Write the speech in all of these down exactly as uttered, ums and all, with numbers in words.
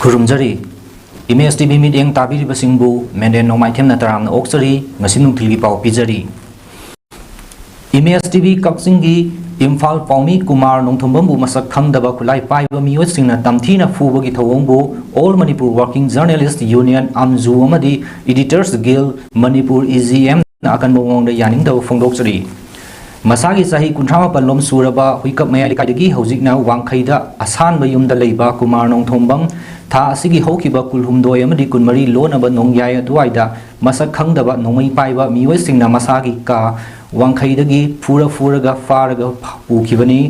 ꯈꯨꯔꯨꯝꯖꯔꯤ꯫ Image T V ꯃꯤꯠꯌꯦꯡ ꯇꯥꯕꯤꯔꯤꯕꯁꯤꯡꯕꯨ ꯃꯦꯟꯗꯦꯟ ꯅꯣꯡꯃꯥꯏꯊꯦꯝꯅ ꯇꯔꯥꯝꯅ ꯑꯣꯛꯆꯔꯤ꯫ ꯉꯁꯤ ꯅꯨꯡꯊꯤꯜꯒꯤ ꯄꯥꯎ ꯄꯤꯖꯔꯤ꯫ ꯏꯃꯦꯖ ꯇꯤ ꯚꯤ ꯀꯛꯆꯤꯡꯒꯤ ꯏꯝꯐꯥꯜ ꯄꯥꯎꯃꯤ ꯀꯨꯃꯥꯔ ꯅꯣꯡꯊꯣꯝꯕꯝꯕꯨ ꯃꯁꯛ ꯈꯪꯗꯕ ꯈꯨꯠꯂꯥꯏ ꯄꯥꯏꯕ ꯃꯤꯑꯣꯏꯁꯤꯡꯅ ꯇꯝꯊꯤꯅ ꯐꯨꯕꯒꯤ ꯊꯧꯑꯣꯡꯕꯨ All Manipur Working Journalist Union, ꯑꯝꯖꯨ, ꯑꯃꯗꯤ Editors Guild Manipur, E G M, ꯅ ꯑꯀꯟꯕ ꯃꯑꯣꯡꯗ ꯌꯥꯅꯤꯡꯗꯕ ꯐꯣꯡꯗꯣꯛꯆꯔꯤ꯫ ꯃꯁꯥꯒꯤ ꯆꯍꯤ ꯀꯨꯟꯊ꯭ꯔꯥ ꯃꯥꯄꯜ ꯂꯣꯝ ꯁꯨꯔꯕ ꯍꯨꯏꯀꯞ ꯃꯌꯥꯏ ꯂꯩꯀꯥꯏꯗꯒꯤ ꯍꯧꯖꯤꯛꯅ ꯋꯥꯡꯈꯩꯗ ꯑꯁꯥꯟꯕ ꯌꯨꯝꯗ ꯂꯩꯕ ꯀꯨꯃꯥꯔ ꯅꯣꯡꯊꯣꯝꯕꯝ ꯊꯥ ꯑꯁꯤꯒꯤ ꯍꯧꯈꯤꯕ ꯀꯨꯟꯍꯨꯝꯗꯣꯏ ꯑꯃꯗꯤ ꯀꯨꯟꯃꯔꯤ ꯂꯣꯟꯅꯕ ꯅꯣꯡꯌꯥꯏ ꯑꯗꯨꯋꯥꯏꯗ ꯃꯁꯛ ꯈꯪꯗꯕ ꯅꯣꯡꯃꯩ ꯄꯥꯏꯕ ꯃꯤꯑꯣꯏꯁꯤꯡꯅ ꯃꯁꯥꯒꯤ ꯀꯥ ꯋꯥꯡꯈꯩꯗꯒꯤ ꯐꯨꯔ ꯐꯨꯔꯒ ꯐꯥꯔꯒ ꯄꯨꯈꯤꯕꯅꯤ꯫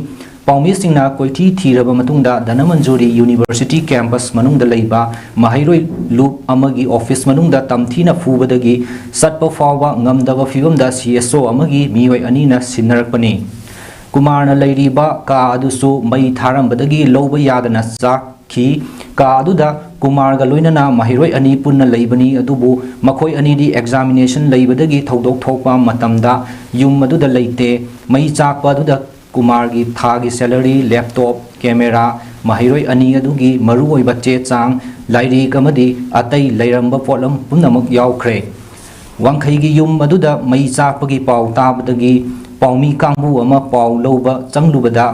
ꯄꯥꯎꯃꯤꯁꯤꯡꯅ ꯀꯣꯏꯊꯤ ꯊꯤꯔꯕ ꯃꯇꯨꯡꯗ ꯙꯅꯃꯟꯖꯨꯔꯤ ꯌꯨꯅꯤꯚꯔꯁꯤꯇꯤ ꯀꯦꯝꯄꯁ ꯃꯅꯨꯡꯗ ꯂꯩꯕ ꯃꯍꯩꯔꯣꯏ ꯂꯨꯞ ꯑꯃꯒꯤ ꯑꯣꯐꯤꯁ ꯃꯅꯨꯡꯗ ꯇꯝꯊꯤꯅ ꯐꯨꯕꯗꯒꯤ ꯆꯠꯄ ꯐꯥꯎꯕ ꯉꯝꯗꯕ ꯐꯤꯕꯝꯗ C S O ꯑꯃꯒꯤ ꯃꯤꯑꯣꯏ ꯑꯅꯤꯅ ꯁꯤꯟꯅꯔꯛꯄꯅꯤ꯫ ꯀꯨꯃꯥꯔꯅ ꯂꯩꯔꯤꯕ ꯀꯥ ꯑꯗꯨꯁꯨ ꯃꯩ ꯊꯥꯔꯝꯕꯗꯒꯤ ꯂꯧꯕ ꯌꯥꯗꯅ ꯆꯥꯛꯈꯤ꯫ ꯀꯥ ꯑꯗꯨꯗ ꯀꯨꯃꯥꯔꯒ ꯂꯣꯏꯅꯅ ꯃꯍꯩꯔꯣꯏ ꯑꯅꯤ ꯄꯨꯟꯅ ꯂꯩꯕꯅꯤ, ꯑꯗꯨꯕꯨ ꯃꯈꯣꯏ ꯑꯅꯤꯗꯤ examination ꯂꯩꯕꯗꯒꯤ ꯊꯧꯗꯣꯛ ꯊꯣꯛꯄ ꯃꯇꯝꯗ ꯌꯨꯝ ꯑꯗꯨꯗ ꯂꯩꯇꯦ꯫ ꯃꯩ ꯆꯥꯛꯄ ꯑꯗꯨꯗ ꯀꯨꯃꯥꯔꯒꯤ ꯊꯥꯒꯤ salary, laptop, camera, ꯃꯍꯩꯔꯣꯏ ꯑꯅꯤ ꯑꯗꯨꯒꯤ ꯃꯔꯨꯑꯣꯏꯕ ꯆꯦ ꯆꯥꯡ, ꯂꯥꯏꯔꯤꯛ ꯑꯃꯗꯤ ꯑꯇꯩ ꯂꯩꯔꯝꯕ ꯄꯣꯠꯂꯝ ꯄꯨꯝꯅꯃꯛ ꯌꯥꯎꯈ꯭ꯔꯦ꯫ ꯋꯥꯡꯈꯩꯒꯤ ꯌꯨꯝ ꯑꯗꯨꯗ ꯃꯩ ꯆꯥꯛꯄꯒꯤ ꯄꯥꯎ ꯇꯥꯕꯗꯒꯤ ꯄꯥꯎꯃꯤ ꯀꯥꯡꯕꯨ ꯑꯃ ꯄꯥꯎ ꯂꯧꯕ ꯆꯪꯂꯨꯕꯗ,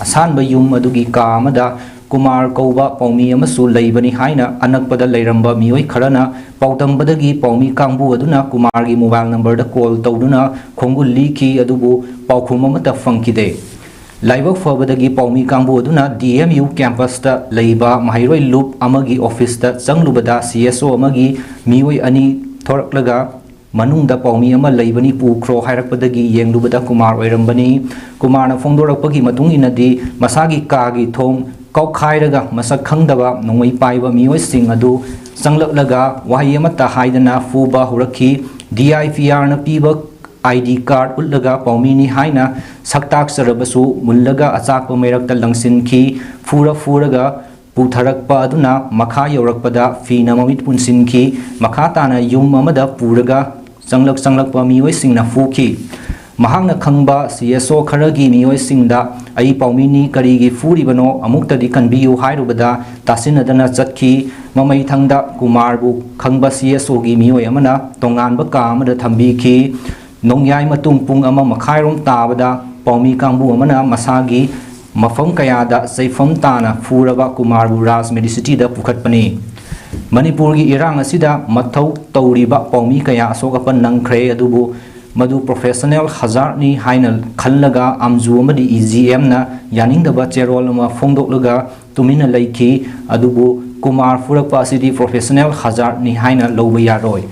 ꯑꯁꯥꯟꯕ ꯌꯨꯝ ꯑꯗꯨꯒꯤ ꯀꯥ ꯑꯃꯗ ꯀꯨꯃꯥꯔ ꯀꯧꯕ ꯄꯥꯎꯃꯤ ꯑꯃꯁꯨ ꯂꯩꯕꯅꯤ ꯍꯥꯏꯅ ꯑꯅꯛꯄꯗ ꯂꯩꯔꯝꯕ ꯃꯤꯑꯣꯏ ꯈꯔꯅ ꯄꯥꯎꯗꯝꯕꯗꯒꯤ ꯄꯥꯎꯃꯤ ꯀꯥꯡꯕꯨ ꯑꯗꯨꯅ ꯀꯨꯃꯥꯔꯒꯤ mobile number ꯗ call ꯇꯧꯗꯨꯅ ꯈꯣꯡꯒꯨꯜ ꯂꯤꯈꯤ, ꯑꯗꯨꯕꯨ ꯄꯥꯎꯈꯨꯝ ꯑꯃꯠꯇ ꯐꯪꯈꯤꯗꯦ꯫ ꯂꯥꯏꯕꯛ ꯐꯕꯗꯒꯤ ꯄꯥꯎꯃꯤ ꯀꯥꯡꯕꯨ ꯑꯗꯨꯅ D M U campus ꯇ ꯂꯩꯕ ꯃꯍꯩꯔꯣꯏ ꯂꯨꯞ ꯑꯃꯒꯤ office ꯇ ꯆꯪꯂꯨꯕꯗ C S O ꯑꯃꯒꯤ ꯃꯤꯑꯣꯏ ꯑꯅꯤ ꯊꯣꯔꯛꯂꯒ ꯃꯅꯨꯡꯗ ꯄꯥꯎꯃꯤ ꯑꯃ ꯂꯩꯕꯅꯤ, ꯄꯨꯈ꯭ꯔꯣ ꯍꯥꯏꯔꯛꯄꯗꯒꯤ ꯌꯦꯡꯂꯨꯕꯗ ꯀꯨꯃꯥꯔ ꯑꯣꯏꯔꯝꯕꯅꯤ꯫ ꯀꯨꯃꯥꯔꯅ ꯐꯣꯡꯗꯣꯔꯛꯄꯒꯤ ꯃꯇꯨꯡ ꯏꯟꯅꯗꯤ, ꯃꯁꯥꯒꯤ ꯀꯥꯒꯤ ꯊꯣꯡ ꯀꯥꯎꯈꯥꯏꯔꯒ ꯃꯁꯛ ꯈꯪꯗꯕ ꯅꯣꯡꯃꯩ ꯄꯥꯏꯕ ꯃꯤꯑꯣꯏꯁꯤꯡ ꯑꯗꯨ ꯆꯪꯂꯛꯂꯒ ꯋꯥꯍꯩ ꯑꯃꯠꯇ ꯍꯥꯏꯗꯅ ꯐꯨꯕ ꯍꯧꯔꯛꯈꯤ꯫ D I P R ꯅ ꯄꯤꯕ I D card ꯎꯠꯂꯒ ꯄꯥꯎꯃꯤꯅꯤ ꯍꯥꯏꯅ ꯁꯛꯇꯥꯛꯆꯔꯕꯁꯨ ꯃꯨꯜꯂꯒ ꯑꯆꯥꯛꯄ ꯃꯩꯔꯛꯇ ꯂꯪꯁꯤꯟꯈꯤ꯫ ꯐꯨꯔ ꯐꯨꯔꯒ ꯄꯨꯊꯔꯛꯄ ꯑꯗꯨꯅ ꯃꯈꯥ ꯌꯧꯔꯛꯄꯗ ꯐꯤꯅ ꯃꯃꯤꯠ ꯄꯨꯟꯁꯤꯟꯈꯤ꯫ ꯃꯈꯥ ꯇꯥꯅ ꯌꯨꯝ ꯑꯃꯗ ꯄꯨꯔꯒ ꯆꯪꯂꯛ ꯆꯪꯂꯛꯄ ꯃꯤꯑꯣꯏꯁꯤꯡꯅ ꯐꯨꯈꯤ꯫ ꯃꯍꯥꯛꯅ ꯈꯪꯕ C S O ꯈꯔꯒꯤ ꯃꯤꯑꯣꯏꯁꯤꯡꯗ "ꯑꯩ ꯄꯥꯎꯃꯤꯅꯤ, ꯀꯔꯤꯒꯤ ꯐꯨꯔꯤꯕꯅꯣ? ꯑꯃꯨꯛꯇꯗꯤ ꯀꯟꯕꯤꯌꯨ" ꯍꯥꯏꯔꯨꯕꯗ ꯇꯥꯁꯤꯟꯅꯗꯅ ꯆꯠꯈꯤ꯫ ꯃꯃꯩꯊꯪꯗ ꯀꯨꯃꯥꯔꯕꯨ ꯈꯪꯕ C S O ꯒꯤ ꯃꯤꯑꯣꯏ ꯑꯃꯅ ꯇꯣꯉꯥꯟꯕ ꯀꯥ ꯑꯃꯗ ꯊꯝꯕꯤꯈꯤ꯫ ꯅꯣꯡꯌꯥꯏ ꯃꯇꯨꯡ ꯄꯨꯡ ꯑꯃ ꯃꯈꯥꯏꯔꯣꯝ ꯇꯥꯕꯗ ꯄꯥꯎꯃꯤ ꯀꯥꯡꯕꯨ ꯑꯃꯅ ꯃꯁꯥꯒꯤ ꯃꯐꯝ ꯀꯌꯥꯗ ꯆꯩꯐꯝ ꯇꯥꯅ ꯐꯨꯔꯕ ꯀꯨꯃꯥꯔꯕꯨ ꯔꯥꯖ ꯃꯦꯗꯤꯁꯤꯇꯤꯗ ꯄꯨꯈꯠꯄꯅꯤ꯫ ꯃꯅꯤꯄꯨꯔꯒꯤ ꯏꯔꯥꯡ ꯑꯁꯤꯗ ꯃꯊꯧ ꯇꯧꯔꯤꯕ ꯄꯥꯎꯃꯤ ꯀꯌꯥ ꯑꯁꯣꯛ ꯑꯄꯟ ꯅꯪꯈ꯭ꯔꯦ, ꯑꯗꯨꯕꯨ ꯃꯗꯨ professional hazard ꯅꯤ ꯍꯥꯏꯅ ꯈꯜꯂꯒ ꯑꯝꯖꯨ ꯑꯃꯗꯤ E G M ꯅ ꯌꯥꯅꯤꯡꯗꯕ ꯆꯦꯔꯣꯜ ꯑꯃ ꯐꯣꯡꯗꯣꯛꯂꯒ ꯇꯨꯃꯤꯟꯅ ꯂꯩꯈꯤ꯫ ꯑꯗꯨꯕꯨ ꯀꯨꯃꯥꯔ ꯐꯨꯔꯛꯄ ꯑꯁꯤꯗꯤ professional hazard ꯅꯤ ꯍꯥꯏꯅ ꯂꯧꯕ ꯌꯥꯔꯣꯏ꯫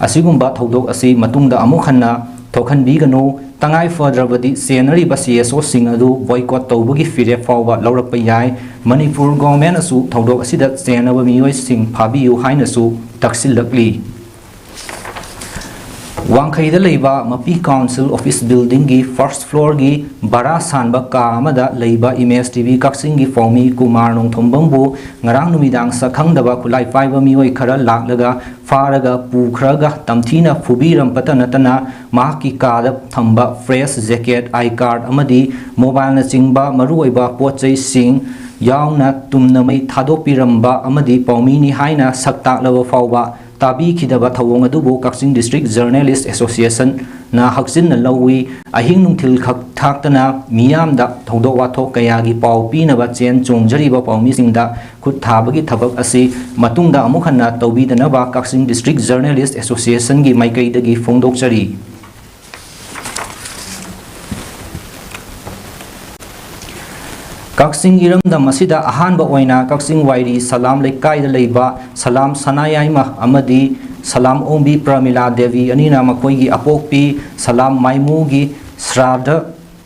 ꯑꯁꯤꯒꯨꯝꯕ ꯊꯧꯗꯣꯛ ꯑꯁꯤ ꯃꯇꯨꯡꯗ ꯑꯃꯨꯛ ꯍꯟꯅ ꯊꯣꯛꯍꯟꯕꯤꯒꯅꯨ꯫ ꯇꯉꯥꯏ ꯐꯗ꯭ꯔꯕꯗꯤ ꯆꯦꯟꯅꯔꯤꯕ C S O ꯁꯤꯡ ꯑꯗꯨ boycott ꯇꯧꯕꯒꯤ ꯐꯤꯔꯦꯞ ꯐꯥꯎꯕ ꯂꯧꯔꯛꯄ ꯌꯥꯏ꯫ ꯃꯅꯤꯄꯨꯔ government ꯅꯁꯨ ꯊꯧꯗꯣꯛ ꯑꯁꯤꯗ ꯆꯦꯟꯅꯕ ꯃꯤꯑꯣꯏꯁꯤꯡ ꯐꯥꯕꯤꯌꯨ ꯍꯥꯏꯅꯁꯨ ꯇꯛꯁꯤꯜꯂꯛꯂꯤ꯫ ꯋꯥꯡꯈꯩꯗ ꯂꯩꯕ ꯃꯄꯤ council office building ꯒꯤ first floor ꯒꯤ ꯚꯔꯥ ꯁꯥꯟꯕ ꯀꯥ ꯑꯃꯗ ꯂꯩꯕ Image T V ꯀꯛꯆꯤꯡꯒꯤ ꯄꯥꯎꯃꯤ ꯀꯨꯃꯥꯔ ꯅꯣꯡꯊꯣꯝꯕꯝꯕꯨ ꯉꯔꯥꯡ ꯅꯨꯃꯤꯗꯥꯡ ꯁꯛꯈꯪꯗꯕ ꯈꯨꯠꯂꯥꯏ ꯄꯥꯏꯕ ꯃꯤꯑꯣꯏ ꯈꯔ ꯂꯥꯛꯂꯒ ꯐꯥꯔꯒ ꯄꯨꯈ꯭ꯔꯒ ꯇꯝꯊꯤꯅ ꯐꯨꯕꯤꯔꯝꯕꯇ ꯅꯠꯇꯅ ꯃꯍꯥꯛꯀꯤ ꯀꯥꯗ ꯊꯝꯕ press jacket, I card ꯑꯃꯗꯤ mobile ꯅꯆꯤꯡꯕ ꯃꯔꯨꯑꯣꯏꯕ ꯄꯣꯠ ꯆꯩꯁꯤꯡ ꯌꯥꯎꯅ ꯇꯨꯝꯅ ꯃꯩ ꯊꯥꯗꯣꯛꯄꯤꯔꯝꯕ ꯑꯃꯗꯤ ꯄꯥꯎꯃꯤꯅꯤ ꯍꯥꯏꯅ ꯁꯛ ꯇꯥꯛꯂꯕ ꯐꯥꯎꯕ ꯇꯥꯕꯤꯈꯤꯗꯕ ꯊꯧꯑꯣꯡ ꯑꯗꯨꯕꯨ Kakching District Journalist Association ꯅ ꯍꯛꯆꯤꯟꯅ ꯂꯧꯏ꯫ ꯑꯍꯤꯡ ꯅꯨꯡꯊꯤꯜ ꯈꯛ ꯊꯥꯛꯇꯅ ꯃꯤꯌꯥꯝꯗ ꯊꯧꯗꯣꯛ ꯋꯥꯊꯣꯛ ꯀꯌꯥꯒꯤ ꯄꯥꯎ ꯄꯤꯅꯕ ꯆꯦꯟ ꯆꯣꯡꯖꯔꯤꯕ ꯄꯥꯎꯃꯤꯁꯤꯡꯗ ꯈꯨꯠ ꯊꯥꯕꯒꯤ ꯊꯕꯛ ꯑꯁꯤ ꯃꯇꯨꯡꯗ ꯑꯃꯨꯛ ꯍꯟꯅ ꯇꯧꯕꯤꯗꯅꯕ Kakching District Journalist Association ꯒꯤ ꯃꯥꯏꯀꯩꯗꯒꯤ ꯐꯣꯡꯗꯣꯛꯆꯔꯤ꯫ ꯀꯛꯆꯤꯡ ꯏꯔꯝꯗꯝ ꯑꯁꯤꯗ ꯑꯍꯥꯟꯕ ꯑꯣꯏꯅ ꯀꯛꯆꯤꯡ ꯋꯥꯏꯔꯤ ꯁꯂꯥꯝ ꯂꯩꯀꯥꯏꯗ ꯂꯩꯕ ꯁꯂꯥꯝ ꯁꯅꯥꯌꯥꯏꯃ ꯑꯃꯗꯤ ꯁꯂꯥꯝ ꯑꯣꯡꯕꯤ ꯄ꯭ꯔꯃꯤꯂꯥ ꯗꯦꯕꯤ ꯑꯅꯤꯅ ꯃꯈꯣꯏꯒꯤ ꯑꯄꯣꯛꯄꯤ ꯁꯂꯥꯝ ꯃꯥꯏꯃꯨꯒꯤ ꯁ꯭ꯔꯥꯗ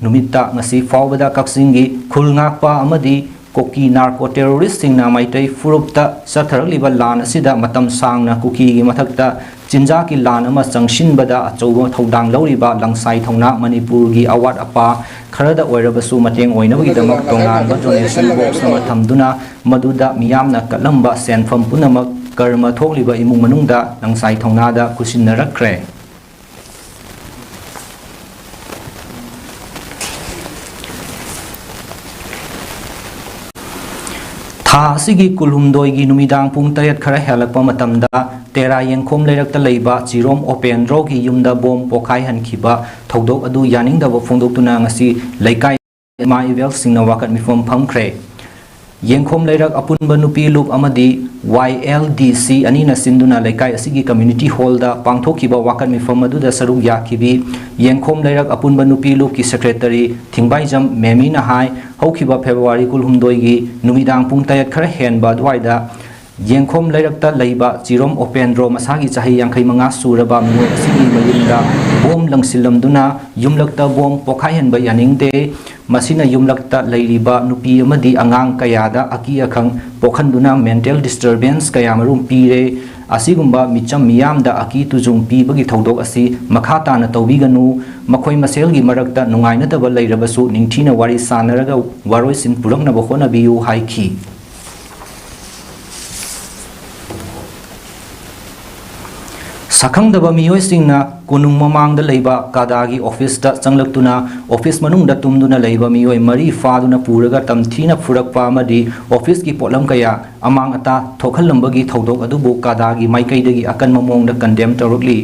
ꯅꯨꯃꯤꯠꯇ ꯉꯁꯤ ꯐꯥꯎꯕꯗ ꯀꯛꯆꯤꯡꯒꯤ ꯈꯨꯜ ꯉꯥꯛꯄ ꯑꯃꯗꯤ ꯀꯨꯀꯤ narco terrorist ꯁꯤꯡꯅ ꯃꯩꯇꯩ ꯐꯨꯔꯨꯞꯇ ꯆꯠꯊꯔꯛꯂꯤꯕ ꯂꯥꯟ ꯑꯁꯤꯗ ꯃꯇꯝ ꯁꯥꯡꯅ ꯀꯨꯀꯤꯒꯤ ꯃꯊꯛꯇ ꯆꯤꯟꯖꯥꯛꯀꯤ ꯂꯥꯟ ꯑꯃ ꯆꯪꯁꯤꯟꯕꯗ ꯑꯆꯧꯕ ꯊꯧꯗꯥꯡ ꯂꯧꯔꯤꯕ ꯂꯪꯁꯥꯏ ꯊꯧꯅꯥ ꯃꯅꯤꯄꯨꯔꯒꯤ ꯑꯋꯥꯠ ꯑꯄꯥ ꯈꯔꯗ ꯑꯣꯏꯔꯕꯁꯨ ꯃꯇꯦꯡ ꯑꯣꯏꯅꯕꯒꯤꯗꯃꯛ ꯇꯣꯉꯥꯟꯕ donation box ꯑꯃ ꯊꯝꯗꯨꯅ ꯃꯗꯨꯗ ꯃꯤꯌꯥꯝꯅ ꯀꯠꯂꯝꯕ ꯁꯦꯟꯐꯝ ꯄꯨꯝꯅꯃꯛ ꯀꯔꯃ ꯊꯣꯛꯂꯤꯕ ꯏꯃꯨꯡ ꯃꯅꯨꯡꯗ ꯂꯪꯁꯥꯏ ꯊꯧꯅꯥꯗ ꯈꯨꯠꯁꯤꯟꯅꯔꯛꯈ꯭ꯔꯦ꯫ ꯊꯥ ꯑꯁꯤꯒꯤ ꯀꯨꯟꯍꯨꯝꯗꯣꯏꯒꯤ ꯅꯨꯃꯤꯗꯥꯡ ꯄꯨꯡ ꯇꯔꯦꯠ ꯈꯔ ꯍꯦꯜꯂꯛꯄ ꯃꯇꯝꯗ ꯇꯦꯔꯥ ꯌꯦꯡꯈꯣꯝ ꯂꯩꯔꯛꯇ ꯂꯩꯕ ꯆꯤꯔꯣꯝ ꯎꯄꯦꯟꯗ꯭ꯔꯣꯒꯤ ꯌꯨꯝꯗ ꯕꯣꯝ ꯄꯣꯈꯥꯏꯍꯟꯈꯤꯕ ꯊꯧꯗꯣꯛ ꯑꯗꯨ ꯌꯥꯅꯤꯡꯗꯕ ꯐꯣꯡꯗꯣꯛꯇꯨꯅ ꯉꯁꯤ ꯂꯩꯀꯥꯏ ꯏꯃꯥ ꯏꯕꯦꯜꯁꯤꯡꯅ ꯋꯥꯀꯠ ꯃꯤꯐꯝ ꯐꯝꯈ꯭ꯔꯦ꯫ ꯌꯦꯡꯈꯣꯝ ꯂꯩꯔꯛ ꯑꯄꯨꯟꯕ ꯅꯨꯄꯤ ꯂꯨꯞ ꯑꯃꯗꯤ ꯋꯥꯏ ꯑꯦꯜ ꯗꯤ ꯁꯤ ꯑꯅꯤꯅ ꯁꯤꯟꯗꯨꯅ ꯂꯩꯀꯥꯏ ꯑꯁꯤꯒꯤ ꯀꯝꯃ꯭ꯌꯨꯅꯤꯇꯤ ꯍꯣꯜꯗ ꯄꯥꯡꯊꯣꯛꯈꯤꯕ ꯋꯥꯀꯠ ꯃꯤꯐꯝ ꯑꯗꯨꯗ ꯁꯔꯨꯛ ꯌꯥꯈꯤꯕꯤ ꯌꯦꯡꯈꯣꯝ ꯂꯩꯔꯛ ꯑꯄꯨꯟꯕ ꯅꯨꯄꯤ ꯂꯨꯞꯀꯤ ꯁꯦꯀ꯭ꯔꯦꯇꯔꯤ ꯊꯤꯡꯕꯥꯏꯖꯝ ꯃꯦꯃꯤꯅ ꯍꯥꯏ, ꯍꯧꯈꯤꯕ ꯐꯦꯕ꯭ꯔꯨꯋꯥꯔꯤ ꯀꯨꯟꯍꯨꯝꯗꯣꯏꯒꯤ ꯅꯨꯃꯤꯗꯥꯡ ꯄꯨꯡ ꯇꯔꯦꯠ ꯈꯔ ꯍꯦꯟꯕ ꯑꯗꯨꯋꯥꯏꯗ ꯌꯦꯡꯈꯣꯝ ꯂꯩꯔꯛꯇ ꯂꯩꯕ ꯆꯤꯔꯣꯝ ꯎꯄꯦꯟꯗ꯭ꯔꯣ ꯃꯁꯥꯒꯤ ꯆꯍꯤ ꯌꯥꯡꯈꯩ ꯃꯉꯥ ꯁꯨꯔꯕ ꯃꯤꯑꯣꯏ ꯑꯁꯤꯒꯤ ꯃꯌꯨꯝꯗ ꯕꯣꯝ ꯂꯪꯁꯤꯜꯂꯝꯗꯨꯅ ꯌꯨꯝꯂꯛꯇ ꯕꯣꯝ ꯄꯣꯈꯥꯏꯍꯟꯕ ꯌꯥꯅꯤꯡꯗꯦ꯫ ꯃꯁꯤꯅ ꯌꯨꯝꯂꯛꯇ ꯂꯩꯔꯤꯕ ꯅꯨꯄꯤ ꯑꯃꯗꯤ ꯑꯉꯥꯡ ꯀꯌꯥꯗ ꯑꯀꯤ ꯑꯈꯪ ꯄꯣꯛꯍꯟꯗꯨꯅ ꯃꯦꯟꯇꯦꯜ ꯗꯤꯁꯇꯔꯕꯦꯟꯁ ꯀꯌꯥꯃꯔꯨꯝ ꯄꯤꯔꯦ꯫ ꯑꯁꯤꯒꯨꯝꯕ ꯃꯤꯆꯝ ꯃꯤꯌꯥꯝꯗ ꯑꯀꯤ ꯇꯨꯖꯨꯡ ꯄꯤꯕꯒꯤ ꯊꯧꯗꯣꯛ ꯑꯁꯤ ꯃꯈꯥ ꯇꯥꯅ ꯇꯧꯕꯤꯒꯅꯨ꯫ ꯃꯈꯣꯏ ꯃꯁꯦꯜꯒꯤ ꯃꯔꯛꯇ ꯅꯨꯡꯉꯥꯏꯅꯗꯕ ꯂꯩꯔꯕꯁꯨ ꯅꯤꯡꯊꯤꯅ ꯋꯥꯔꯤ ꯁꯥꯅꯔꯒ ꯋꯥꯔꯣꯏꯁꯤꯟ ꯄꯨꯔꯛꯅꯕ ꯍꯣꯠꯅꯕꯤꯌꯨ ꯍꯥꯏꯈꯤ꯫ ꯁꯛꯈꯪꯗꯕ ꯃꯤꯑꯣꯏꯁꯤꯡꯅ ꯀꯣꯅꯨꯡ ꯃꯃꯥꯡꯗ ꯂꯩꯕ ꯀꯥꯗꯥꯒꯤ ꯑꯣꯐꯤꯁꯇ ꯆꯪꯂꯛꯇꯨꯅ ꯑꯣꯐꯤꯁ ꯃꯅꯨꯡꯗ ꯇꯨꯝꯗꯨꯅ ꯂꯩꯕ ꯃꯤꯑꯣꯏ ꯃꯔꯤ ꯐꯥꯗꯨꯅ ꯄꯨꯔꯒ ꯇꯝꯊꯤꯅ ꯐꯨꯔꯛꯄ ꯑꯃꯗꯤ ꯑꯣꯐꯤꯁꯀꯤ ꯄꯣꯠꯂꯝ ꯀꯌꯥ ꯑꯃꯥꯡ ꯑꯇꯥ ꯊꯣꯛꯍꯜꯂꯝꯕꯒꯤ ꯊꯧꯗꯣꯛ ꯑꯗꯨꯕꯨ ꯀꯥꯗꯥꯒꯤ ꯃꯥꯏꯀꯩꯗꯒꯤ ꯑꯀꯟꯕ ꯃꯑꯣꯡꯗ ꯀꯟꯗꯦꯝ ꯇꯧꯔꯛꯂꯤ꯫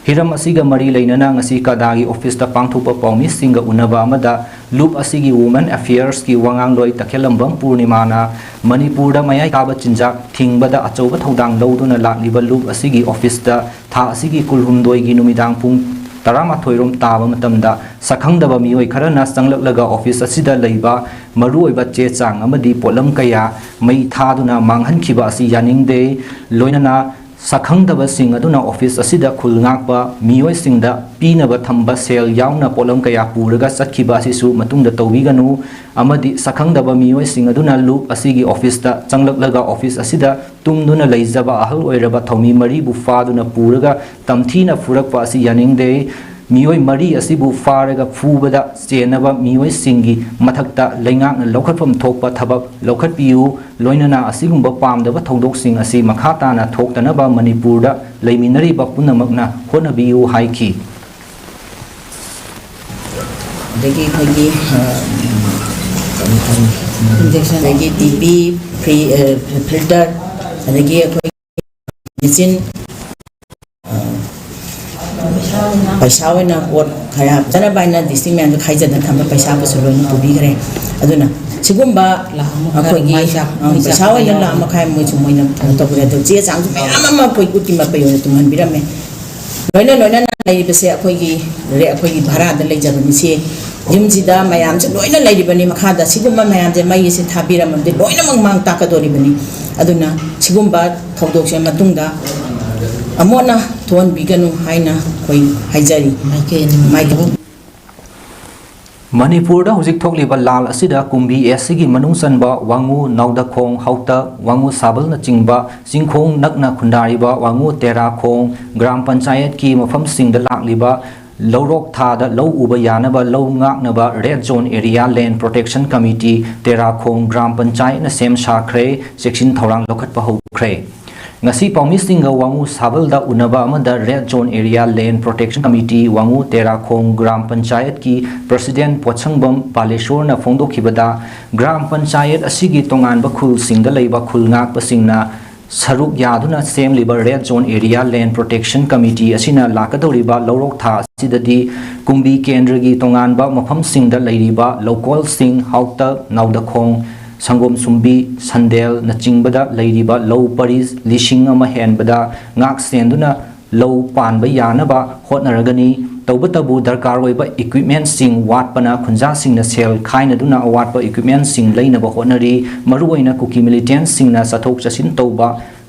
ꯍꯤꯔꯝ ꯑꯁꯤꯒ ꯃꯔꯤ ꯂꯩꯅꯅ ꯉꯁꯤ ꯀꯥꯗꯥꯒꯤ ꯑꯣꯐꯤꯁꯇ ꯄꯥꯡꯊꯣꯛꯄ ꯄꯥꯎꯃꯤꯁꯤꯡꯒ ꯎꯅꯕ ꯑꯃꯗ ꯂꯨꯞ ꯑꯁꯤꯒꯤ ꯋꯨꯃꯦꯟ ꯑꯦꯐꯤꯌꯔꯁꯀꯤ ꯋꯥꯉꯥꯡꯂꯣꯏ ꯇꯈꯦꯜꯂꯝꯕꯝ ꯄꯨꯔꯅꯤꯃꯥꯅ ꯃꯅꯤꯄꯨꯔꯗ ꯃꯌꯥꯏ ꯀꯥꯕ ꯆꯤꯟꯖꯥꯛ ꯊꯤꯡꯕꯗ ꯑꯆꯧꯕ ꯊꯧꯗꯥꯡ ꯂꯧꯗꯨꯅ ꯂꯥꯛꯂꯤꯕ ꯂꯨꯞ ꯑꯁꯤꯒꯤ ꯑꯣꯐꯤꯁꯇ ꯊꯥ ꯑꯁꯤꯒꯤ ꯀꯨꯟꯍꯨꯝꯗꯣꯏꯒꯤ ꯅꯨꯃꯤꯗꯥꯡ ꯄꯨꯡ ꯇꯔꯥꯃꯥꯊꯣꯏ ꯔꯣꯝ ꯇꯥꯕ ꯃꯇꯝꯗ ꯁꯛꯈꯪꯗꯕ ꯃꯤꯑꯣꯏ ꯈꯔꯅ ꯆꯪꯂꯛꯂꯒ ꯑꯣꯐꯤꯁ ꯑꯁꯤꯗ ꯂꯩꯕ ꯃꯔꯨꯑꯣꯏꯕ ꯆꯦ ꯆꯥꯡ ꯑꯃꯗꯤ ꯄꯣꯠꯂꯝ ꯀꯌꯥ ꯃꯩ ꯊꯥꯗꯨꯅ ꯃꯥꯡꯍꯟꯈꯤꯕ ꯑꯁꯤ ꯌꯥꯅꯤꯡꯗꯦ꯫ ꯂꯣꯏꯅꯅ ꯁꯛꯈꯪꯗꯕꯁꯤꯡ ꯑꯗꯨꯅ ꯑꯣꯐꯤꯁ ꯑꯁꯤꯗ ꯈꯨꯜ ꯉꯥꯛꯄ ꯃꯤꯑꯣꯏꯁꯤꯡꯗ ꯄꯤꯅꯕ ꯊꯝꯕ ꯁꯦꯜ ꯌꯥꯎꯅ ꯄꯣꯠꯂꯝ ꯀꯌꯥ ꯄꯨꯔꯒ ꯆꯠꯈꯤꯕ ꯑꯁꯤꯁꯨ ꯃꯇꯨꯡꯗ ꯇꯧꯕꯤꯒꯅꯨ꯫ ꯑꯃꯗꯤ ꯁꯛꯈꯪꯗꯕ ꯃꯤꯑꯣꯏꯁꯤꯡ ꯑꯗꯨꯅ ꯂꯨꯞ ꯑꯁꯤꯒꯤ ꯑꯣꯐꯤꯁꯇ ꯆꯪꯂꯛꯂꯒ ꯑꯣꯐꯤꯁ ꯑꯁꯤꯗ ꯇꯨꯝꯗꯨꯅ ꯂꯩꯖꯕ ꯑꯍꯜ ꯑꯣꯏꯔꯕ ꯊꯧꯃꯤ ꯃꯔꯤꯕꯨ ꯐꯥꯗꯨꯅ ꯄꯨꯔꯒ ꯇꯝꯊꯤꯅ ꯐꯨꯔꯛꯄ ꯑꯁꯤ ꯌꯥꯅꯤꯡꯗꯦ꯫ ꯃꯤꯑꯣꯏ ꯃꯔꯤ ꯑꯁꯤꯕꯨ ꯐꯥꯔꯒ ꯐꯨꯕꯗ ꯆꯦꯟꯅꯕ ꯃꯤꯑꯣꯏꯁꯤꯡꯒꯤ ꯃꯊꯛꯇ ꯂꯩꯉꯥꯛꯅ ꯂꯧꯈꯠꯐꯝ ꯊꯣꯛꯄ ꯊꯕꯛ ꯂꯧꯈꯠꯄꯤꯌꯨ꯫ ꯂꯣꯏꯅꯅ ꯑꯁꯤꯒꯨꯝꯕ ꯄꯥꯝꯗꯕ ꯊꯧꯗꯣꯛꯁꯤꯡ ꯑꯁꯤ ꯃꯈꯥ ꯇꯥꯅ ꯊꯣꯛꯇꯅꯕ ꯃꯅꯤꯄꯨꯔꯗ ꯂꯩꯃꯤꯟꯅꯔꯤꯕ ꯄꯨꯝꯅꯃꯛꯅ ꯍꯣꯠꯅꯕꯤꯌꯨ ꯍꯥꯏꯈꯤ꯫ ꯑꯗꯒꯤ ꯑꯩꯈꯣꯏꯒꯤ, ꯑ, ꯀꯔꯤ ꯍꯥꯏꯅꯤ? ꯑꯗꯒꯤ ꯇꯤ ꯄꯤ, ꯐ꯭ꯔꯤ, ꯑ, ꯐꯤꯜꯇꯔ, ꯑꯗꯒꯤ ꯑꯩꯈꯣꯏ ꯃꯦꯆꯤꯟ, ꯑ, ꯄꯩꯁꯥ ꯑꯣꯏꯅ ꯄꯣꯠ ꯈꯔ ꯐꯖꯅꯕ ꯍꯥꯏꯅ ꯗꯤꯁꯇ꯭ꯔꯤꯛ ꯃꯌꯥꯝꯗ ꯈꯥꯏꯖꯗꯅ ꯊꯝꯕ ꯄꯩꯁꯥꯕꯨꯁꯨ ꯂꯣꯏꯅ ꯄꯨꯕꯤꯈ꯭ꯔꯦ꯫ ꯑꯗꯨꯅ ꯁꯤꯒꯨꯝꯕ ꯂꯥꯈ ꯑꯃ ꯈꯔ ꯑꯩꯈꯣꯏꯒꯤ, ꯃꯥꯏ ꯆꯥꯛ-, ꯑ, ꯃꯥꯏ ꯄꯩꯁꯥ ꯆꯥꯛ ꯑꯣꯏꯅ ꯃꯌꯥꯝ꯫ ꯂꯥꯈ ꯑꯃ ꯃꯈꯥꯏ ꯃꯣꯏꯁꯨ ꯃꯣꯏꯅ ꯀꯩꯅꯣ ꯇꯧꯈ꯭ꯔꯦ꯫ ꯑꯗꯨ ꯆꯦ ꯆꯥꯡꯁꯨ ꯃꯌꯥꯝ ꯑꯃ ꯑꯩꯈꯣꯏ ꯎꯠꯀꯤ ꯃꯄꯩ ꯑꯣꯏꯅ ꯇꯨꯝꯍꯟꯕꯤꯔꯝꯃꯦ꯫ ꯂꯣꯏꯅ ꯂꯣꯏꯅꯅ ꯂꯩꯔꯤꯕꯁꯦ ꯑꯩꯈꯣꯏꯒꯤ, ꯑꯩꯈꯣꯏꯒꯤ ꯚꯔꯥꯗ ꯂꯩꯖꯕꯅꯤ꯫ ꯁꯤ ꯌꯨꯝꯁꯤꯗ ꯃꯌꯥꯝꯁꯦ ꯂꯣꯏꯅ ꯂꯩꯔꯤꯕꯅꯤ꯫ ꯃꯈꯥꯗ ꯁꯤꯒꯨꯝꯕ ꯃꯌꯥꯝꯁꯦ ꯃꯩ ꯑꯁꯤ ꯊꯥꯕꯤꯔꯝꯃꯕꯗꯤ ꯂꯣꯏꯅꯃꯛ ꯃꯥꯡ ꯇꯥꯛꯀꯗꯣꯔꯤꯕꯅꯤ꯫ ꯑꯗꯨꯅ ꯁꯤꯒꯨꯝꯕ ꯊꯧꯗꯣꯛꯁꯦ ꯃꯇꯨꯡꯗ ꯑꯃꯣꯠꯅ ꯊꯣꯛꯍꯟꯕꯤꯒꯅꯨ ꯍꯥꯏꯅ ꯑꯩꯈꯣꯏ ꯍꯥꯏꯖꯔꯤ꯫ ꯃꯥꯏꯀꯩ ꯑꯅꯤ꯫ ꯃꯥꯏꯀꯩ꯫ ꯃꯅꯤꯄꯨꯔꯗ ꯍꯧꯖꯤꯛ ꯊꯣꯛꯂꯤꯕ ꯂꯥꯜ ꯑꯁꯤꯗ ꯀꯨꯝꯕꯤ ꯑꯦꯁ ꯁꯤꯒꯤ ꯃꯅꯨꯡ ꯆꯟꯕ ꯋꯥꯉꯨ, ꯅꯥꯎꯗꯈꯣꯡ, ꯍꯥꯎꯇꯛ, ꯋꯥꯉꯨ ꯁꯥꯕꯜꯅꯆꯤꯡꯕ ꯆꯤꯡꯈꯣꯡ ꯅꯛꯅ ꯈꯨꯟꯗꯥꯔꯤꯕ ꯋꯥꯉꯨ ꯇꯦꯔꯥꯈꯣꯡ ꯒ꯭ꯔꯥꯝ ꯄꯟꯆꯥꯌꯠꯀꯤ ꯃꯐꯝꯁꯤꯡꯗ ꯂꯥꯛꯂꯤꯕ ꯂꯧꯔꯣꯛ ꯊꯥꯗ ꯂꯧ ꯎꯕ ꯌꯥꯅꯕ ꯂꯧ ꯉꯥꯛꯅꯕ Red Zone Area Land Protection Committee Terakhong gram ꯄꯟꯆꯥꯌꯠꯅ ꯁꯦꯝ ꯁꯥꯈ꯭ꯔꯦ, ꯆꯦꯛꯁꯤꯟ ꯊꯧꯔꯥꯡ ꯂꯧꯈꯠꯄ ꯍꯧꯈ꯭ꯔꯦ꯫ ꯉꯁꯤ ꯄꯥꯎꯃꯤꯁꯤꯡꯒ ꯋꯥꯉꯨ ꯁꯥꯕꯜꯗ ꯎꯅꯕ ꯑꯃꯗ Red Zone Area Land Protection Committee ꯋꯥꯉꯨ ꯇꯦꯔꯥꯈꯣꯡ ꯒ꯭ꯔꯥꯝ ꯄꯟꯆꯥꯌꯠꯀꯤ President ꯄꯣꯠꯁꯪꯕꯝ ꯄꯥꯂꯦꯁꯣꯔꯅ ꯐꯣꯡꯗꯣꯛꯈꯤꯕꯗ, ꯒ꯭ꯔꯥꯝ ꯄꯟꯆꯥꯌꯠ ꯑꯁꯤꯒꯤ ꯇꯣꯉꯥꯟꯕ ꯈꯨꯜꯁꯤꯡꯗ ꯂꯩꯕ ꯈꯨꯜ ꯉꯥꯛꯄꯁꯤꯡꯅ ꯁꯔꯨꯛ ꯌꯥꯗꯨꯅ ꯁꯦꯝꯂꯤꯕ Red Zone Area Land Protection Committee ꯑꯁꯤꯅ ꯂꯥꯛꯀꯗꯧꯔꯤꯕ ꯂꯧꯔꯣꯛ ꯊꯥ ꯑꯁꯤꯗꯗꯤ ꯀꯨꯝꯕꯤ ꯀꯦꯟꯗ꯭ꯔꯒꯤ ꯇꯣꯉꯥꯟꯕ ꯃꯐꯝꯁꯤꯡꯗ ꯂꯩꯔꯤꯕ ꯂꯧꯀꯣꯜꯁꯤꯡ ꯍꯥꯎꯇꯛ, ꯅꯥꯎꯗꯈꯣꯡ, ꯁꯪꯒꯣꯝ ꯁꯨꯝꯕꯤ, ꯁꯟꯗꯦꯜꯅꯆꯤꯡꯕꯗ ꯂꯩꯔꯤꯕ ꯂꯧ ꯄꯔꯤ ꯂꯤꯁꯤꯡ ꯑꯃ ꯍꯦꯟꯕꯗ ꯉꯥꯛ ꯁꯦꯟꯗꯨꯅ ꯂꯧ ꯄꯥꯟꯕ ꯌꯥꯅꯕ ꯍꯣꯠꯅꯔꯒꯅꯤ꯫ ꯇꯧꯕꯇꯕꯨ ꯗꯔꯀꯥꯔ ꯑꯣꯏꯕ equipmentꯁꯤꯡ ꯋꯥꯠꯄꯅ ꯈꯨꯟꯖꯥꯁꯤꯡꯅ ꯁꯦꯜ ꯈꯥꯏꯅꯗꯨꯅ ꯑꯋꯥꯠꯄ equipmentꯁꯤꯡ ꯂꯩꯅꯕ ꯍꯣꯠꯅꯔꯤ꯫ ꯃꯔꯨꯑꯣꯏꯅ ꯀꯨꯀꯤ militantꯁꯤꯡꯅ ꯆꯠꯊꯣꯛ ꯆꯠꯁꯤꯟ ꯇꯧꯕ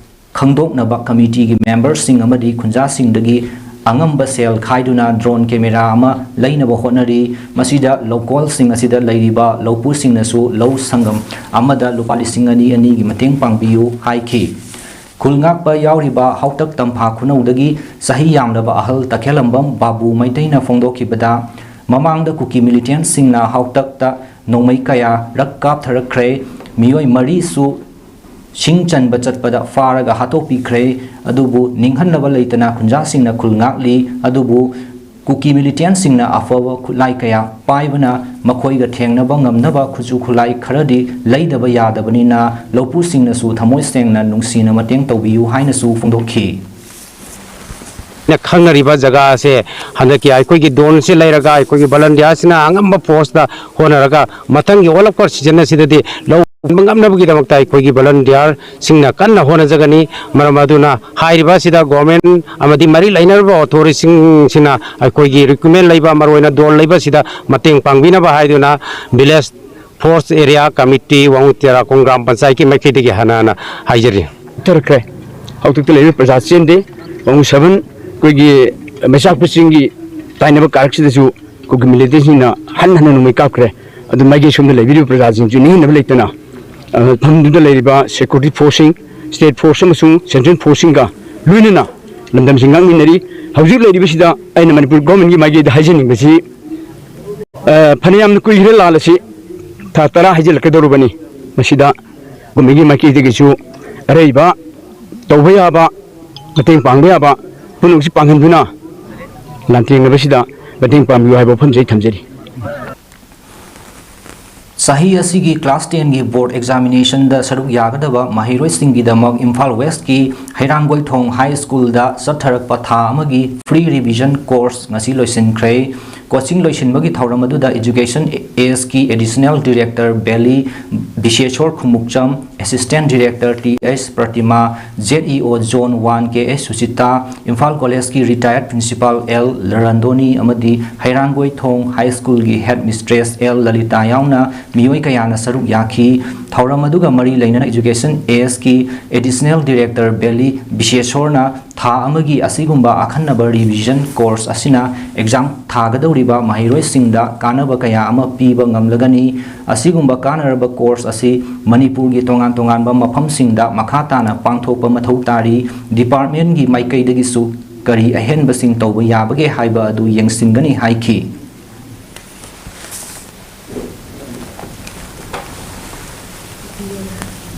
ꯈꯪꯗꯣꯛꯅꯕ committeeꯒꯤ memberꯁꯤꯡ ꯑꯃꯗꯤ ꯈꯨꯟꯖꯥꯁꯤꯡꯗꯒꯤ ꯑꯉꯝꯕ ꯁꯦꯜ ꯈꯥꯏꯗꯨꯅ drone camera ꯑꯃ ꯂꯩꯅꯕ ꯍꯣꯠꯅꯔꯤ꯫ ꯃꯁꯤꯗ ꯂꯧꯀꯣꯜꯁꯤꯡ ꯑꯁꯤꯗ ꯂꯩꯔꯤꯕ ꯂꯧꯄꯨꯁꯤꯡꯅꯁꯨ ꯂꯧ ꯁꯪꯒꯝ ꯑꯃꯗ ꯂꯨꯄꯥ ꯂꯤꯁꯤꯡ ꯑꯅꯤ ꯑꯅꯤꯒꯤ ꯃꯇꯦꯡ ꯄꯥꯡꯕꯤꯌꯨ ꯍꯥꯏꯈꯤ꯫ ꯈꯨꯜ ꯉꯥꯛꯄ ꯌꯥꯎꯔꯤꯕ ꯍꯥꯎꯇꯛ ꯇꯝꯐꯥ ꯈꯨꯅꯧꯗꯒꯤ ꯆꯍꯤ ꯌꯥꯝꯂꯕ ꯑꯍꯜ ꯇꯈꯦꯜꯂꯝꯕꯝ ꯕꯥꯕꯨ ꯃꯩꯇꯩꯅ ꯐꯣꯡꯗꯣꯛꯈꯤꯕꯗ, ꯃꯃꯥꯡꯗ ꯀꯨꯀꯤ militantꯁꯤꯡꯅ ꯍꯥꯎꯇꯛꯇ ꯅꯣꯡꯃꯩ ꯀꯌꯥꯔꯛ ꯀꯥꯞꯊꯔꯛꯈ꯭ꯔꯦ꯫ ꯃꯤꯑꯣꯏ ꯃꯔꯤꯁꯨ ꯁꯤꯡ ꯆꯟꯕ ꯆꯠꯄꯗ ꯐꯥꯔꯒ ꯍꯥꯠꯇꯣꯛꯄꯤꯈ꯭ꯔꯦ꯫ ꯑꯗꯨꯕꯨ ꯅꯤꯡꯍꯟꯅꯕ ꯂꯩꯇꯅ ꯈꯨꯟꯖꯥꯁꯤꯡꯅ ꯈꯨꯜ ꯉꯥꯛꯂꯤ꯫ ꯑꯗꯨꯕꯨ ꯀꯨꯀꯤ ꯃꯤꯂꯤꯇꯦꯟꯁꯤꯡꯅ ꯑꯐꯕ ꯈꯨꯠꯂꯥꯏ ꯀꯌꯥ ꯄꯥꯏꯕꯅ ꯃꯈꯣꯏꯒ ꯊꯦꯡꯅꯕ ꯉꯝꯅꯕ ꯈꯨꯠꯁꯨ ꯈꯨꯠꯂꯥꯏ ꯈꯔꯗꯤ ꯂꯩꯗꯕ ꯌꯥꯗꯕꯅꯤꯅ ꯂꯧꯄꯨꯁꯤꯡꯅꯁꯨ ꯊꯃꯣꯏ ꯁꯦꯡꯅ ꯅꯨꯡꯁꯤꯅ ꯃꯇꯦꯡ ꯇꯧꯕꯤꯌꯨ ꯍꯥꯏꯅꯁꯨ ꯐꯣꯡꯗꯣꯛꯈꯤ꯫ ꯅ ꯈꯪꯅꯔꯤꯕ ꯖꯒꯥ ꯑꯁꯦ ꯍꯟꯗꯛꯀꯤ ꯑꯩꯈꯣꯏꯒꯤ ꯗꯣꯟꯁꯦ ꯂꯩꯔꯒ ꯑꯩꯈꯣꯏꯒꯤ ꯚꯣꯂꯟꯇꯤꯌꯥꯔꯁꯤꯅ ꯑꯉꯝꯕ ꯐꯣꯔꯁꯇ ꯍꯣꯠꯅꯔꯒ ꯃꯊꯪꯒꯤ ꯑꯣꯜꯂꯛꯄ ꯁꯤꯖꯟ ꯑꯁꯤꯗꯗꯤ ꯂꯧ ꯍꯨꯟꯕ ꯉꯝꯅꯕꯒꯤꯗꯃꯛꯇ ꯑꯩꯈꯣꯏꯒꯤ ꯚꯣꯂꯟꯇꯤꯌꯥꯔꯁꯤꯡꯅ ꯀꯟꯅ ꯍꯣꯠꯅꯖꯒꯅꯤ꯫ ꯃꯔꯝ ꯑꯗꯨꯅ ꯍꯥꯏꯔꯤꯕ ꯑꯁꯤꯗ ꯒꯣꯔꯃꯦꯟ ꯑꯃꯗꯤ ꯃꯔꯤ ꯂꯩꯅꯔꯤꯕ ꯑꯣꯊꯣꯔꯤꯇꯤꯁꯤꯡꯁꯤꯅ ꯑꯩꯈꯣꯏꯒꯤ ꯔꯤꯀ꯭ꯋꯤꯞꯃꯦꯟ ꯂꯩꯕ ꯃꯔꯨꯑꯣꯏꯅ ꯗꯣꯟ ꯂꯩꯕ ꯑꯁꯤꯗ ꯃꯇꯦꯡ ꯄꯥꯡꯕꯤꯅꯕ ꯍꯥꯏꯗꯨꯅ ꯚꯤꯂꯦꯖ ꯐꯣꯔꯁ ꯑꯦꯔꯤꯌꯥ ꯀꯃꯤꯇꯤ ꯋꯥꯉꯨ ꯇꯦꯔꯥꯈꯣꯡ ꯒ꯭ꯔꯥꯝ ꯄꯟꯆꯥꯌꯠꯀꯤ ꯃꯥꯏꯀꯩꯗꯒꯤ ꯍꯟꯅ ꯍꯟꯅ ꯍꯥꯏꯖꯔꯤ꯫ ꯆꯠꯊꯔꯛꯈ꯭ꯔꯦ꯫ ꯍꯧꯖꯤꯛꯇ ꯂꯩꯔꯤꯕ ꯄ꯭ꯔꯖꯥ ꯆꯦꯟꯗꯦ꯫ ꯋꯥꯉꯨ ꯁꯚꯦꯟ ꯑꯩꯈꯣꯏꯒꯤ ꯃꯩꯆꯥꯛꯄ ꯆꯤꯡꯒꯤ ꯇꯥꯏꯅꯕ ꯀꯥꯔꯛꯁꯤꯗꯁꯨ ꯑꯩꯈꯣꯏꯒꯤ ꯃꯤꯂꯤꯇꯦꯟꯁꯤꯡꯅ ꯍꯟꯅ ꯍꯟꯅ ꯅꯣꯡꯃꯩ ꯀꯥꯞꯈ꯭ꯔꯦ꯫ ꯑꯗꯨ ꯃꯥꯏꯀꯩ ꯁꯣꯝꯗ ꯂꯩꯕꯤꯔꯤꯕ ꯄ꯭ꯔꯖꯥꯁꯤꯡꯁꯨ ꯅꯤꯡꯍꯟꯅꯕ ꯂꯩꯇꯅ ꯐꯝꯗꯨꯗ ꯂꯩꯔꯤꯕ ꯁꯦꯀ꯭ꯌꯨꯔꯤꯇꯤ ꯐꯣꯔꯁꯁꯤꯡ, ꯁ꯭ꯇꯦꯠ ꯐꯣꯔꯁ ꯑꯃꯁꯨꯡ ꯁꯦꯟꯇ꯭ꯔꯦꯜ ꯐꯣꯔꯁꯁꯤꯡꯒ ꯂꯣꯏꯅꯅ ꯂꯝꯗꯝꯁꯤꯡ ꯉꯥꯛꯃꯤꯟꯅꯔꯤ꯫ ꯍꯧꯖꯤꯛ ꯂꯩꯔꯤꯕꯁꯤꯗ ꯑꯩꯅ ꯃꯅꯤꯄꯨꯔ ꯒꯣꯔꯃꯦꯟꯒꯤ ꯃꯥꯏꯀꯩꯗ ꯍꯥꯏꯖꯅꯤꯡꯕꯁꯤ, ꯐꯅꯌꯥꯝꯅ ꯀꯨꯏꯈ꯭ꯔꯦ ꯂꯥꯜ ꯑꯁꯤ, ꯊꯥ ꯇꯔꯥ ꯍꯩꯖꯤꯜꯂꯛꯀꯗꯧꯔꯕꯅꯤ꯫ ꯃꯁꯤꯗ ꯒꯣꯔꯃꯦꯟꯒꯤ ꯃꯥꯏꯀꯩꯗꯒꯤꯁꯨ ꯑꯔꯩꯕ ꯇꯧꯕ ꯌꯥꯕ, ꯃꯇꯦꯡ ꯄꯥꯡꯕ ꯌꯥꯕ ꯄꯨꯝꯅꯃꯛꯁꯤ ꯄꯥꯡꯍꯟꯗꯨꯅ ꯂꯥꯟꯊꯦꯡꯅꯕꯁꯤꯗ ꯃꯇꯦꯡ ꯄꯥꯡꯕꯤꯌꯨ ꯍꯥꯏꯕ ꯋꯥꯐꯝꯁꯤ ꯑꯩ ꯊꯝꯖꯔꯤ꯫ ꯆꯍꯤ ꯑꯁꯤꯒꯤ ꯀ꯭ꯂꯥꯁ ꯇꯦꯟꯒꯤ ꯕꯣꯔꯗ ꯑꯦꯛꯖꯥꯃꯤꯅꯦꯁꯟꯗ ꯁꯔꯨꯛ ꯌꯥꯒꯗꯕ ꯃꯍꯩꯔꯣꯏꯁꯤꯡꯒꯤꯗꯃꯛ ꯏꯝꯐꯥꯜ ꯋꯦꯁꯀꯤ ꯍꯩꯔꯥꯡꯒꯣꯏꯊꯣꯡ ꯍꯥꯏ ꯁ꯭ꯀꯨꯜꯗ ꯆꯠꯊꯔꯛꯄ ꯊꯥ ꯑꯃꯒꯤ ꯐ꯭ꯔꯤ ꯔꯤꯚꯤꯖꯟ ꯀꯣꯔꯁ ꯉꯁꯤ ꯂꯣꯏꯁꯤꯟꯈ꯭ꯔꯦ꯫ ꯀꯣꯆꯤꯡ ꯂꯣꯏꯁꯤꯟꯕꯒꯤ ꯊꯧꯔꯝ ꯑꯗꯨꯗ ꯏꯖꯨꯀꯦꯁꯟ ꯑꯦꯁꯀꯤ additional director Beli Bisheshor Khumukcham, assistant director T H Pratima, Z E O zone one K H Suchita, Imphal ꯀꯣꯂꯦꯖꯀꯤ ꯔꯤꯇꯥꯌꯔꯗ ꯄ꯭ꯔꯤꯟꯁꯤꯄꯥꯜ ꯑꯦꯜ ꯂꯔꯟꯗꯣꯅꯤ ꯑꯃꯗꯤ ꯍꯩꯔꯥꯡꯒꯣꯏꯊꯣꯡ ꯍꯥꯏ ꯁ꯭ꯀꯨꯜꯒꯤ ꯍꯦꯗ ꯃꯤꯁꯇ꯭ꯔꯦꯁ ꯑꯦꯜ ꯂꯂꯤꯇꯥ ꯌꯥꯎꯅ ꯃꯤꯑꯣꯏ ꯀꯌꯥꯅ ꯁꯔꯨꯛ ꯌꯥꯈꯤ꯫ ꯊꯧꯔꯝ ꯑꯗꯨꯒ ꯃꯔꯤ ꯂꯩꯅꯅ ꯏꯖꯨꯀꯦꯁꯟ ꯑꯦꯁꯀꯤ ꯑꯦꯗꯤꯁꯅꯦꯜ ꯗꯤꯔꯦꯛꯇꯔ ꯕꯦꯂꯤ ꯕꯤꯁꯦꯁꯣꯔꯅ ꯊꯥ ꯑꯃꯒꯤ ꯑꯁꯤꯒꯨꯝꯕ ꯑꯈꯟꯅꯕ ꯔꯤꯚꯤꯖꯟ ꯀꯣꯔꯁ ꯑꯁꯤꯅ ꯑꯦꯛꯖꯥꯝ ꯊꯥꯒꯗꯧꯔꯤꯕ ꯃꯍꯩꯔꯣꯏꯁꯤꯡꯗ ꯀꯥꯟꯅꯕ ꯀꯌꯥ ꯑꯃ ꯄꯤꯕ ꯉꯝꯂꯒꯅꯤ꯫ ꯑꯁꯤꯒꯨꯝꯕ ꯀꯥꯟꯅꯔꯕ ꯀꯣꯔꯁ ꯑꯁꯤ ꯃꯅꯤꯄꯨꯔꯒꯤ ꯇꯣꯉꯥꯟ ꯇꯣꯉꯥꯟꯕ ꯃꯐꯝꯁꯤꯡꯗ ꯃꯈꯥ ꯇꯥꯅ ꯄꯥꯡꯊꯣꯛꯄ ꯃꯊꯧ ꯇꯥꯔꯤ꯫ ꯗꯤꯄꯥꯔꯠꯃꯦꯟꯒꯤ ꯃꯥꯏꯀꯩꯗꯒꯤꯁꯨ ꯀꯔꯤ ꯑꯍꯦꯟꯕꯁꯤꯡ ꯇꯧꯕ ꯌꯥꯕꯒꯦ ꯍꯥꯏꯕ ꯑꯗꯨ ꯌꯦꯡꯁꯤꯟꯒꯅꯤ ꯍꯥꯏꯈꯤ꯫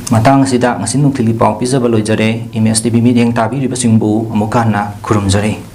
ꯃꯇꯥꯡ ꯑꯁꯤꯗ ꯉꯁꯤ ꯅꯨꯡꯊꯤꯜꯒꯤ ꯄꯥꯎ ꯄꯤꯖꯕ ꯂꯣꯏꯖꯔꯦ꯫ ꯏꯃꯦꯖ ꯇꯤ ꯚꯤ ꯃꯤꯠꯌꯦꯡ ꯇꯥꯕꯤꯔꯤꯕꯁꯤꯡꯕꯨ ꯑꯃꯨꯛ ꯍꯟꯅ ꯈꯨꯔꯨꯝꯖꯔꯤ꯫